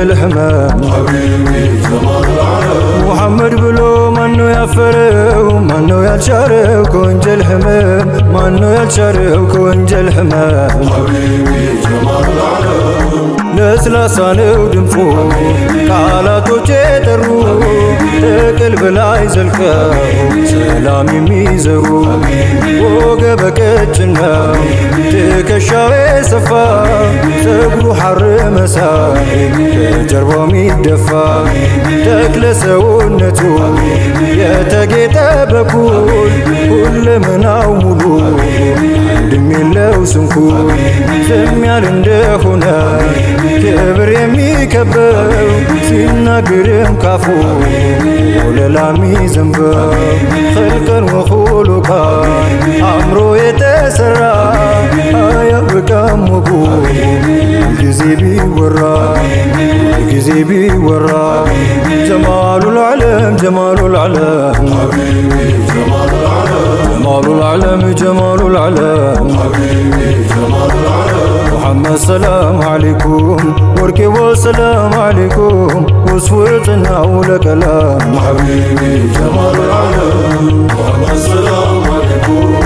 ከወንጀል ህመም። حبيبي جمال العالم ሙሐመድ ብሎ ማነው ያፈረው? ማነው ያልቻለው ከወንጀል ህመም? ማነው ያልቻለው ከወንጀል ህመም? حبيبي جمال العالم ለስላሳ ነው ድምፁ፣ ቃላቶች የጠሩ፣ ከቀልብ ላይ ዘልቀው ሰላም የሚዘሩ። ወገበ ቀጭን ነው፣ ትከሻው የሰፋ፣ ፀጉሩ ሐር መሳይ ከጀርባው የሚደፋ፣ ተክለ ሰውነቱ የተጌጠ በኩል፣ ሁለመናው ሙሉ አንድም የለው ስንኩል። ዝም ያል እንደሆነ ክብር የሚከበው፣ ሲናገርም ካፉ ወለላ የሚዘንበው፣ خلقا وخلقا አምሮ የተሰራ፣ አያበቃም ወጉ ጊዜ ቢወራ፣ ጊዜ ቢወራ። جمال العالم، جمال العالم، حبيبي جمال العالم جمال العالم، جمال العالم، حبيبي جمال العالم ሙሐመድ ሰላም ዓለይኩም፣ ወርቄ ወሰላም ዓለይኩም፣ ወስፉ የጸናው ለቀለም። حبيبي جمال العالم محمد سلام عليكم.